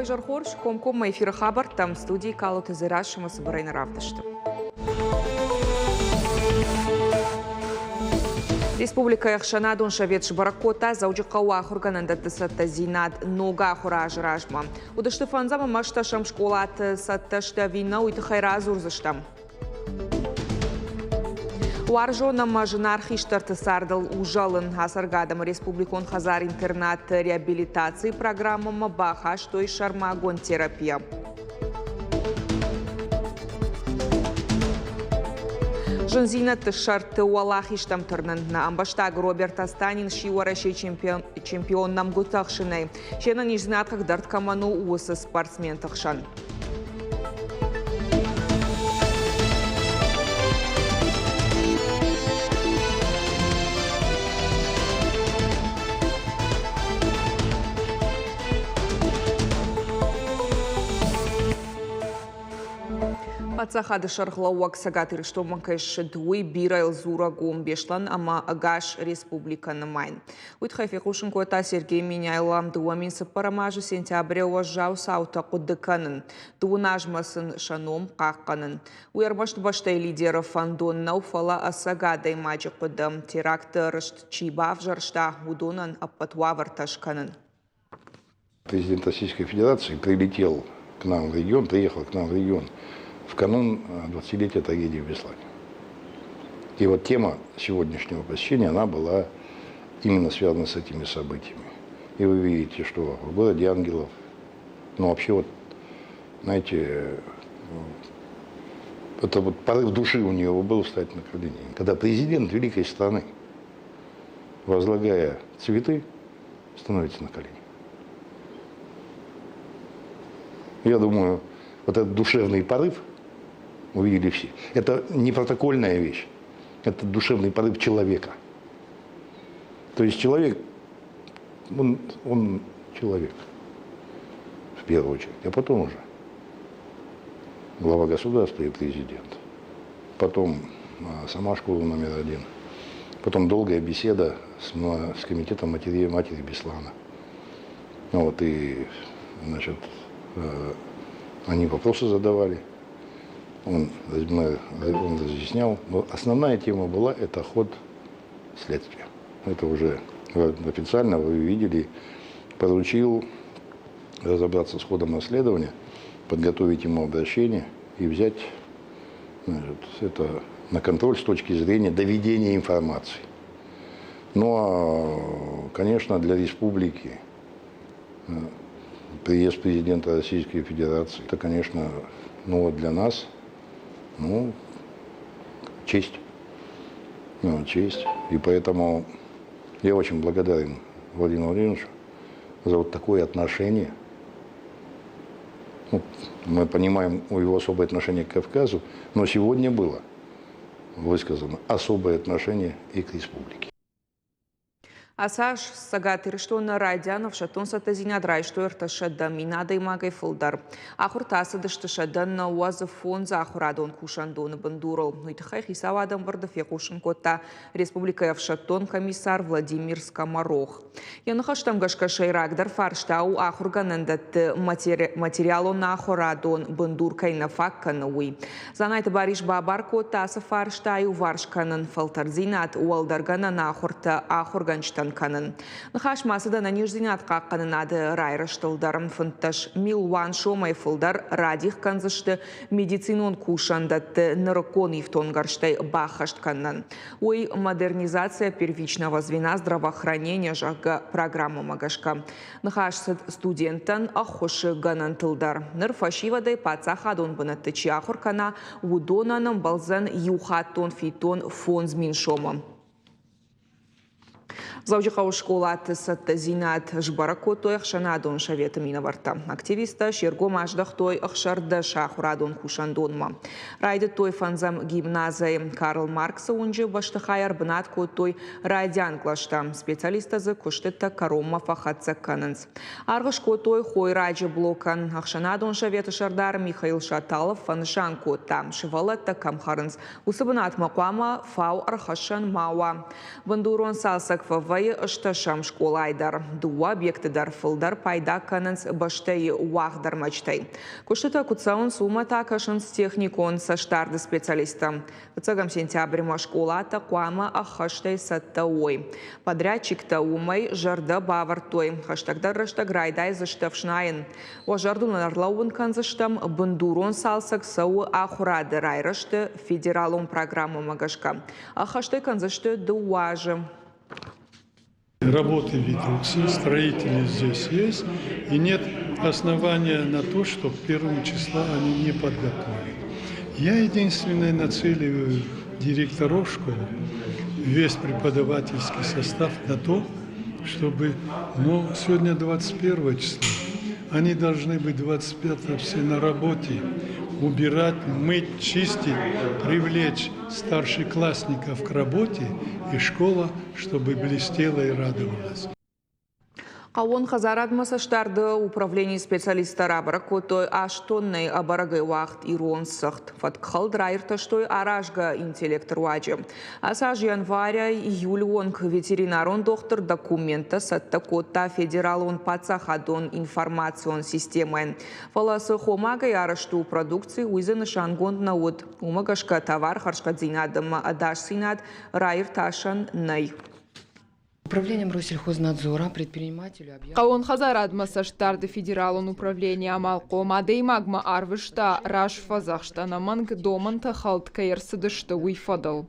Изӕр хорз, комкоммӕ эфиры хабӕрттӕм студийы Калоты Дзерассӕмӕ цыбырӕй нӕ равдысты. Республикӕйы ӕхсӕнадон совет сбӕрӕг кодта Дзӕуджыхъӕуы ахуыргӕнӕндӕтты цӕттӕдзинад ног ахуыры азы размӕ. Уыдысты фӕндзӕм ӕмӕ ӕстӕсӕм скъолаты цӕттӕ сты ӕви нӕ, уый тыххӕй радзурдзыстӕм. Уарзон ӕмӕ зынаргъ хистӕрты цардыл узӕлын ацӕргӕ адӕмы республикон хӕдзар-интернаты реабилитацийы программӕмӕ бахастой сӕрмагонд терапия. Зындзинӕдты сӕрты уӕлахизтӕм тырнын. Нӕ ӕмбӕстаг Роберт Астанин сси Уӕрӕсейы чемпион, чемпион нӕмгуытӕ ӕхсынӕй. Се нӕниздзинад хъыгдӕрд кӕмӕн у, уыцы спортсменты хсӕн. Паддзахады сӕргълӕууӕг Цӕгат Ирыстонмӕ кӕй ссыд, уый бирӕйыл дзурӕг у Беслӕн ӕмӕ ӕгас республикӕ нымайын. Уый тыххӕй фехъусын кодта Сергей Меняйло 2004 азы сентябры уӕззау цаутӕ хъуыды кӕнын, дыууын азмӕ сын сӕ ном хъахъхъӕнын. Уый ӕрмӕст бӕстӕйы лидеры фӕндон нӕу, фӕлӕ ӕцӕг адӕймаджы хъуыды, теракты рыст чи бавзӕрста, уыдонӕн ӕппӕт уавӕртӕ скӕнын. Президент Российской Федерации прилетел к нам в регион, приехал к нам в регион в канун 20-летия трагедии в Беслане. И вот тема сегодняшнего посещения, она была именно связана с этими событиями. И вы видите, что в городе Ангелов, ну вообще вот, знаете, это вот порыв души у него был встать на колени. Когда президент великой страны, возлагая цветы, становится на колени. Я думаю, вот этот душевный порыв увидели все. Это не протокольная вещь, это душевный порыв человека. То есть человек, он, он человек в первую очередь, а потом уже глава государства и президент. Потом сама школа номер один. Потом долгая беседа с, с комитетом матери, матери Беслана. Ну вот и, значит, они вопросы задавали, он, он разъяснял. Но основная тема была – это ход следствия. Это уже официально вы видели, поручил разобраться с ходом расследования, подготовить ему обращение и взять, значит, это на контроль с точки зрения доведения информации. Ну а, конечно, для республики приезд президента Российской Федерации, это, конечно, ну, для нас, ну, честь. Ну, честь. И поэтому я очень благодарен Владимиру Владимировичу за вот такое отношение. Ну, мы понимаем его особое отношение к Кавказу, но сегодня было высказано особое отношение и к республике. Ацы аз Цӕгат Ирыстоны райдиан ӕфсӕддон цӕттӕдзинад райстой 300 000 адӕймагӕй фылдӕр. Ахуыртӕ ацыдысты 195 ахуырадон кусӕндоны бындурыл. Уый тыххӕй хицауады ӕмбырды фехъусын кодта республикӕйы ӕфсӕддон комиссар Владимир Скоморох. Йӕ ныхӕстӕм гӕсгӕ сӕйрагдӕр фарста у ахуыргӕнӕндӕтты материалон ахуырадон бындур кӕй нӕ фаг кӕны, уый. Дзанайты Барис бабар кодта ацы фарста аиуварс кӕнын, фӕлтӕрддзинад уӕлдӕргӕнӕн ахуыртӕ ахуыргӕнджытӕн кӕнын. Ныхас ма цыд ӕнӕниздзинад хъахъхъӕнынады райрӕзтыл дӕр. 15 милуан сомӕй фылдӕр радих кӕндзысты медицинон кусӕндӕтты нырыккон ифтонггӕрзтӕй баххӕст кӕнынӕн. Уый модернизация первичного звена здравоохранения, зӕгъгӕ, программӕмӕ гӕсгӕ. Ныхас цыд студенттӕн ӕххуысы гӕнӕнтыл дӕр. Ныр фӕсивӕдӕй паддзахадон бынӕтты чи ахуыр кӕна, уыдонӕн ӕмбӕлдзӕн иухаттон фиддон 5000 сомы. Дзӕуджыхъӕуы скъолаты цӕттӕдзинад сбӕрӕг кодтой ӕхсӕнадон советы минӕвӕрттӕ. Активисттӕ се ргом аздӕхтой 16 ахуырадон кусӕндонмӕ. Райдыдтой фӕндзӕм гимназӕй. Карл Марксы уынджы бӕстыхайы ӕрбынат кодтой райдиан кълӕстӕ. Специалисттӕ дзы куыстытӕ кӕронмӕ фӕхӕццӕ кӕнынц. Аргъ скодтой хойраджы блокӕн. Ӕхсӕнадон советы сӕрдар Михаил Шаталов фӕнысан кодта, сывӕллӕттӕ кӕм хӕрынц, уыцы бынатмӕ хъуамӕ фау ӕрхӕссӕн ма уа. Бындурон цалцӕг. фӕвӕййы ӕстӕсӕм скъолайы дӕр. Дыууӕ объекты дӕр фылдӕр пайда кӕнынц бӕстӕйы уагъд ӕрмӕджытӕй. Куыстытӕ куыд цӕуынц, уымӕ та кӕсынц техникон цӕстдарды специалисттӕ. Фыццӕгӕм сентябрьмӕ скъолатӕ хъуамӕ ӕххӕстӕй цӕттӕ уой. Подрядчиктӕ уымӕй зӕрдӕ бавӕрдтой, хӕстӕгдӕр рӕстӕг райдайдзысты ӕфснайын. Уӕ зӕрдыл ын ӕрлӕууын кӕндзыстӕм, бындурон цалцӕг цӕуы ахуырады райрӕзты федералон программӕмӕ гӕсгӕ. Ӕххӕстӕй кӕндзысты дыууӕ азы. Работы ведутся, строители здесь есть, и нет основания на то, что 1 числа они не подготовят. Я единственное нацеливаю директоров школ, весь преподавательский состав на то, чтобы, ну, сегодня 21 число, они должны быть 25 все на работе, убирать, мыть, чистить, привлечь старшеклассников к работе, и школа, чтобы блестела и радовалась. Хъӕууон хӕдзарадмӕ цӕстдарды управленийы специалисттӕ рабӕрӕг кодтой аст тоннӕйы ӕбӕрӕгӕй уагъд ирон цыхт. Фӕткхӕлд раиртӕстой аразгӕ интеллекты руаджы. Ацы аз январӕй июлы онг ветеринарон дохтыр документтӕ цӕттӕ кодта федералон паддзахадон информацион системӕйӕн. Фӕлӕ цы хомагӕй арӕзт у продукци, уый дзы нысангонд нӕ уыд. Уымӕ гӕсгӕ товар хӕрзхъӕддзинад ӕмӕ ӕдасдзинад раиртасӕн нӕй. Управлением Россельхознадзора предпринимателю Хъӕууон хӕдзарадмӕ цӕстдарды федералон управлени амалхъом адӕймагмӕ арвыста разфӕдзӕхст ӕнӕмӕнг домӕнтӕ хӕлд кӕй ӕрцыдысты, уый фӕдыл.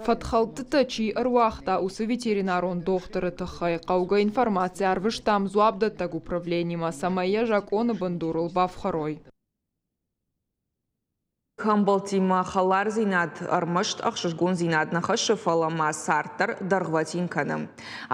Фӕткхӕлдтытӕ чи ӕруагъта, уыцы ветеринарон дохтыры тыххӕй хъӕугӕ информаци арвыстам дзуапдӕттӕг управленимӕ, цӕмӕй йӕ закъоны бындурыл бафхӕрой. Ӕмбӕлттимӕ хӕлардзинад ӕрмӕст ӕхсызгондзинад нӕ хӕссы, фӕлӕ ма цард дӕр дӕргъвӕтин кӕны.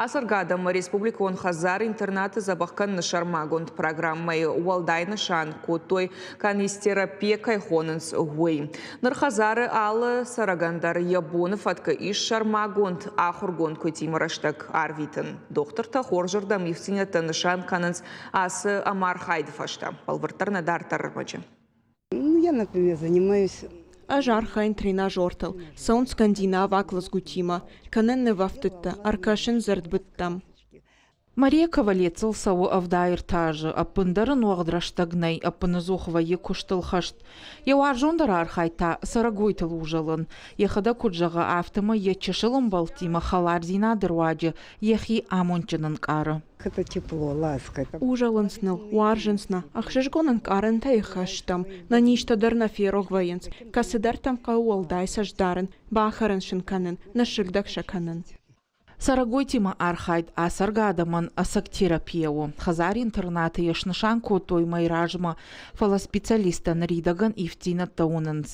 Ацӕргӕ адӕмы республикон хӕдзар-интернаты дзӕбӕх кӕныны сӕрмагонд программӕйы уӕлдай нысан кодтой канистерапия кӕй хонынц, уый. Ныр хӕдзары алы цӕрӕгӕн дӕр йӕ боны фӕткы ис сӕрмагонд ахуыргонд куыйтимӕ рӕстӕг арвитын. Дохтыртӕ хорзырдӕм ивддзинӕдтӕ нысан кӕнынц ацы ӕмархайды фӕстӕ. Бӕлвырддӕр нӕ дарддӕр ӕрмӕджы. Ну, я, например, занимаюсь Ӕз архайын тренажертыл, цӕуын скандинаваг лӕдзгуытимӕ, кӕнын нывӕфтыдтӕ, ӕркӕсын дзырдбыдтӕм. Мария Ковалецыл цӕуы 73 азы, ӕппындӕр ын уӕгъд рӕстӕг нӕй, ӕппынӕдзух вӕййы куыстыл хӕст. Йӕ уарзондӕр архайд та цӕрӕгойтыл узӕлын. Йӕхӕдӕг куыд зӕгъы, афтӕмӕй йӕ чысыл ӕмбӕлттимӕ хӕлардзинады руаджы йӕхи амондджын ӕнкъары. Это тепло, ласка. Узӕлынц ныл, уарзынц нӕ, ӕхсызгон ӕнкъарӕнтӕй хӕстӕм. Нӕ низтӕ дӕр нӕ ферох вӕййынц. Кӕцыдӕртӕм хъӕуы уӕлдай цӕст дарын, бахӕрын сын кӕнын, ныссыгъдӕг сӕ кӕнын. Цӕрӕгойтимӕ архайд ацӕргӕ адӕмӕн ӕцӕг терапия у. Хӕдзар-интернаты йӕ снысан кодтой мӕй размӕ, фӕлӕ специалисттӕ ныридӕгӕн ивддзинӕдтӕ уынынц.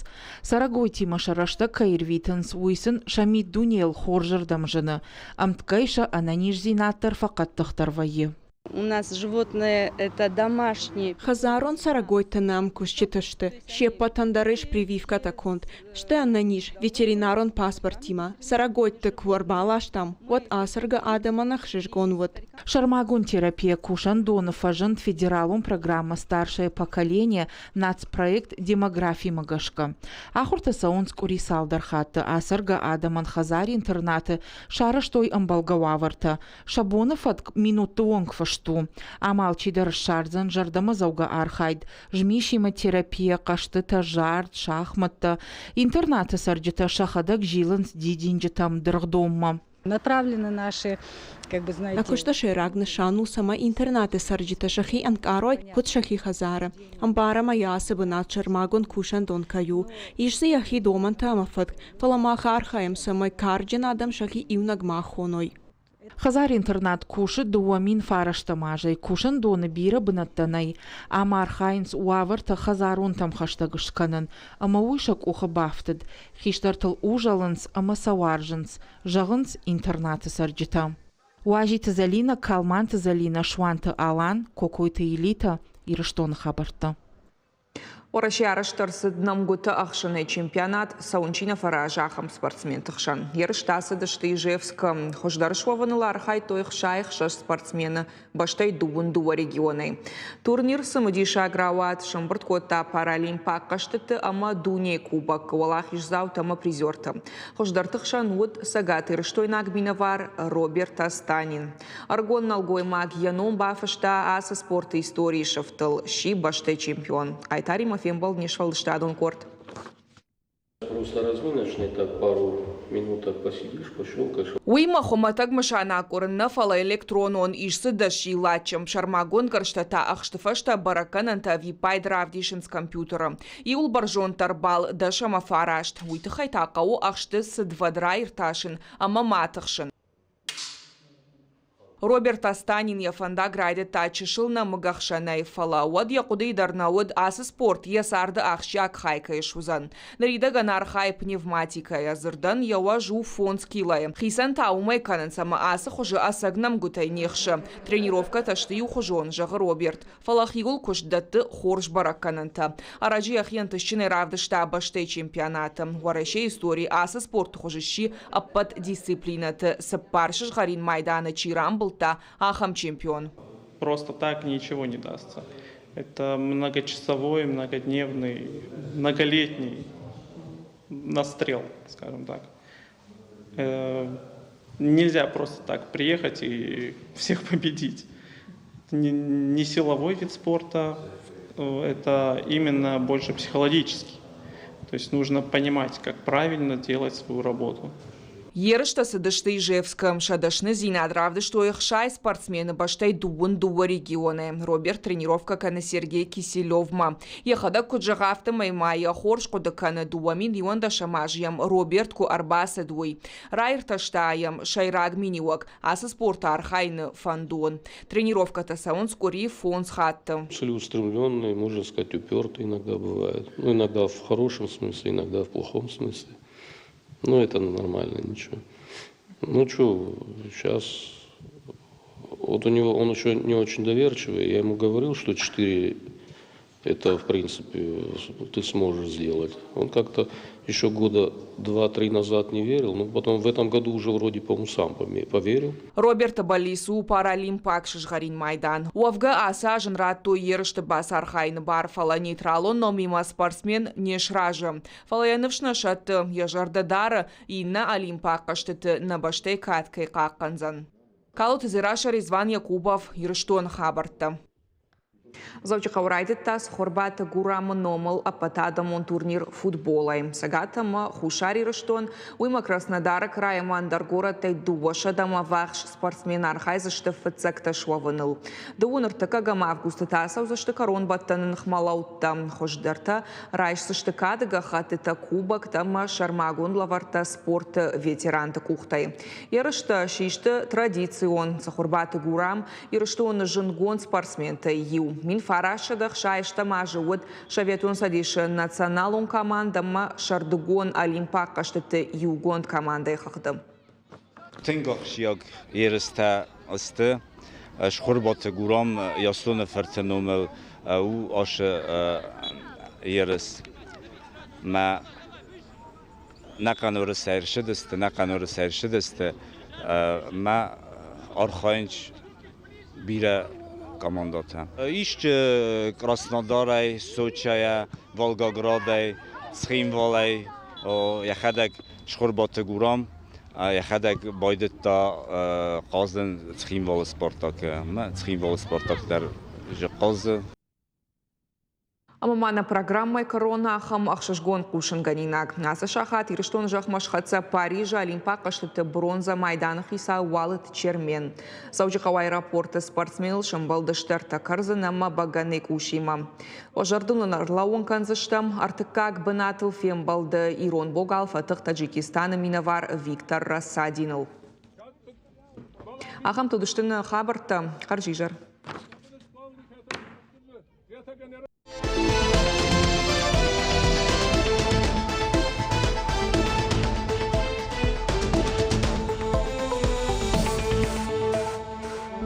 Цӕрӕгойтимӕ сӕ рӕстӕг кӕй ӕрвитынц, уый сын сӕ миддунейыл хорзырдӕм зыны. Ӕмткӕй сӕ ӕнӕниздзинад дӕр фӕхъӕддыхдӕр вӕййы. У нас животные это домашние. Хӕдзарон цӕрӕгойтӕ нӕм кусджытӕ сты. Се ппӕтӕн дӕр ис прививкӕтӕ конд. Сты ӕнӕниз ветеринарон паспорттимӕ. Цӕрӕгойты куы ӕрбаластам, уӕд ацӕргӕ адӕмӕн ӕхсызгон уыд. Сӕрмагонд терапия кусӕндоны фӕзынд федералон программӕ «Старшее поколение» нацпроект «Демографи»-мӕ гӕсгӕ. Ахуыртӕ цӕуынц къуыри цалдӕр хатты. Ацӕргӕ адӕмӕн хӕдзар-интернаты сарӕзтой ӕмбӕлгӕ уавӕртӕ. Сӕ боны фӕтк минутты онг фыст у. Ам алчидӕр ссардзӕн зӕрдӕмӕдзӕугӕ архайд, змисимӕ терапия, хъӕзтытӕ, зард, шахмӕттӕ. Интернаты цӕрджытӕ сӕхӕдӕг зилынц дидинджытӕм, дыргъдонмӕ. Направлены наши, как бы, знаете... Нӕ куысты сӕйраг нысан у, цӕмӕй интернаты цӕрджытӕ сӕхи ӕнкъарой, куыд сӕхи хӕдзары. Ӕмбарӕм ӕй, ацы бынат сӕрмагонд кусӕндон кӕй у. Ис дзы йӕхи домӕнтӕ ӕмӕ фӕтк, фӕлӕ мах архайӕм, цӕмӕй карджын адӕм сӕхи иунӕг ма хоной. Хӕдзар-интернат кусы 2009 азӕй. Кусӕндоны бирӕ бынӕттӕ нӕй. Ам архайынц уавӕртӕ хӕдзаронтӕм хӕстӕг скӕнын, ӕмӕ уый сӕ къухы бафтыд. Хистӕртыл узӕлынц ӕмӕ сӕ уарзынц, зӕгъынц интернаты цӕрджытӕ. Уазиты Зӕлинӕ, Калманты Зӕлинӕ, Суанты Алан, Кокойты Елитӕ, Ирыстоны хабӕрттӕ. Уӕрӕсе арӕзт ӕрцыд нӕмгуыты ӕхсынӕй чемпионат, цӕуын чи нӕ фӕразы, ахӕм спортсменты хсӕн. Ерыстӕ ацыдысты Ижевскы. Хуыздӕр суӕвыныл архайдтой 66 спортсмены бӕстӕй 22 регионӕй. Турнир цымыдисаг рауад, сӕмбырд кодта паралимпаг хъӕзтыты ӕмӕ дунейы кубокы уӕлахиздзаутӕ ӕмӕ призертӕ. Хуыздӕрты хсӕн уыд цӕгатирыстойнаг минӕвар Роберт Астанин. Ӕрыгон нӕлгоймаг йӕ ном бафыста ацы спорты историйы сыфтыл, сси бӕстӕйы чемпион. Хъайтаримӕ фембӕлд не сфӕлдыстадон къорд. Просто разминочный так пару минуток посидишь, пощелкаешь. Уый ма хуымӕтӕг мысан акъуырын нӕ, фӕлӕ электронон, ис дзы дӕсзиллаччы. Сӕрмагонд гӕрзтӕ та ӕхсты фӕстӕ бӕрӕггӕнӕнтӕ ӕвиппайд равдисынц компьютеры. Иуыл бӕрзонддӕр балл 10 ӕмӕ 9. Уый тыххӕй та хъӕуы ӕхсты цыдвӕд раиртасын ӕмӕ ма тыхсын. Роберт Астанин йӕ фӕндаг райдыдта чысыл нӕмыгӕхсӕнӕй, фӕлӕ уӕд йӕ хъуыдыйы дӕр нӕ уыд, ацы спорт йӕ царды ахсджиаг хай кӕй суыдзӕн. Ныридӕгӕн архайы пневматикӕйӕ, дзырдӕн йӕ уӕз у 5 килойы. Хицӕн та уымӕй кӕнынц, ӕмӕ ацы хуызы ӕцӕг нӕмгуытӕй не хсы. Тренировкӕтӕ сты иухуызон, зӕгъы Роберт, фӕлӕ хиуыл куыст дӕтты хорз бӕрӕггӕнӕнтӕ. Ӕрӕджы йӕхи ӕнтыстджынӕй равдыста бӕстӕйы чемпионаты. Уӕрӕсейы историйы ацы спорты хуызы сси ӕппӕт дисциплинӕты цыппар сызгъӕрин майданы чи рамбылдта, ахӕм чемпион. Просто так ничего не дастся. Это многочасовой, многодневный, многолетний настрел, скажем так. Нельзя просто так приехать и всех победить. Это не силовой вид спорта, это именно больше психологический. То есть нужно понимать, как правильно делать свою работу. Ерыстӕ цыдысты Ижевскы. Сӕ дӕсныдзинад равдыстой 60 спортсмены бӕстӕй 22 регионы. Роберт тренировкӕ кӕны Сергей Киселевмӕ. Йӕхӕдӕг куыд зӕгъы, афтӕмӕй ма йӕ хорз хъуыды кӕны, 2011 азы йӕм Роберт куы ӕрбацыд, уый. Раиртӕста йӕм сӕйраг миниуӕг – ацы спорты архайыны фӕндон. Тренировкӕтӕ цӕуынц къуыри фондз хатты. Целеустремленный, можно сказать, упертый иногда бывает. Ну, иногда в хорошем смысле, иногда в плохом смысле. Ну, это нормально, ничего. Ну, что, сейчас вот у него, он еще не очень доверчивый. Я ему говорил, что 4 это, в принципе, ты сможешь сделать. Он как-то еще года два-три назад не верил, но потом в этом году уже вроде, по-моему, сам поверил. Роберты бӕллиц у паралимпаг сызгъӕрин майдан. Уӕвгӕ ацы аз ын радтой ерысты бацархайыны бар, фӕлӕ нейтралон номимӕ спортсмен не сразы. Фӕлӕ йӕ ныфс нӕ сӕтты, йӕ зӕрдӕ дары, иннӕ олимпаг хъӕзтыты нӕ бӕстӕйы кад кӕй хъахъхъӕндзӕн. Калоты Дзерассӕ, Резван Якубов, Ирыстоны хабӕрттӕ. Дзӕуджыхъӕуы райдыдта Цхуырбаты Гурамы номыл ӕппӕтадӕмон турнир футболӕй. Цӕгат ӕмӕ Хуссар Ирыстон, уыимӕ Краснодары край ӕмӕ ӕндӕр горӕттӕй 200-мӕ ӕввахс спортсмен архайдзысты фыццӕгтӕ суӕвыныл. 30 августы та ацӕудзысты кӕронбӕттӕны ныхмӕлӕудтӕ. Хуыздӕртӕ райсдзысты кады гӕххӕттытӕ, кубоктӕ ӕмӕ сӕрмагонд лӕвӕрттӕ спорты ветеранты къухтӕй. Ерыстӕ систы традицион. Цхуырбаты Гурам Ирыстоны зындгонд спортсментӕй иу. 1960 азы уыд Советон Цӕдисы националон командӕ ӕмӕ сӕрдыгон олимпаг хъӕзтыты иугонд командӕйы хыгъды. Тынг ахсджиаг ерыстӕ сты. Цхуырбаты Гурам Ясоны фырты номыл у ацы ерыс. Мӕ ӕнӕхъӕн Уырысӕй ӕрцыдысты, ӕнӕхъӕн Уырысӕй ӕрцыдысты мӕ архайынц бирӕ командӕтӕ. Ис Краснодарӕй, Сочӕйӕ, Волгоградӕй, Цхинвалӕй, йӕхӕдӕг Цхуырбаты Гурам йӕхӕдӕг байдыдта хъазын Цхинвалы Спартакы. Цхинвалы Спартак дӕр хъазы. Ӕмӕ ма нӕ программӕйы кӕрон ахӕм ӕхсызгон хъусынгӕнинаг. Ацы сахат Ирыстоны зӕхмӕ схӕццӕ Парижы Олимпаг хъӕзтыты бронзӕ майданы хицау Уалыты Чермен. Дзӕуджыхъӕуы аэропорты спортсменыл сӕмбӕлдысты ӕртӕ кӕрдзын ӕмӕ бӕгӕныйы къусимӕ. Уӕ зӕрдыл ын ӕрлӕууын кӕндзыстӕм, ӕртыккаг бынатыл фембӕлды ирон богал фӕтых Таджикистаны минӕвар Виктор Рассадиныл. Ахӕмтӕ уыдысты нӕ хабӕрттӕ. Хӕрзизӕр.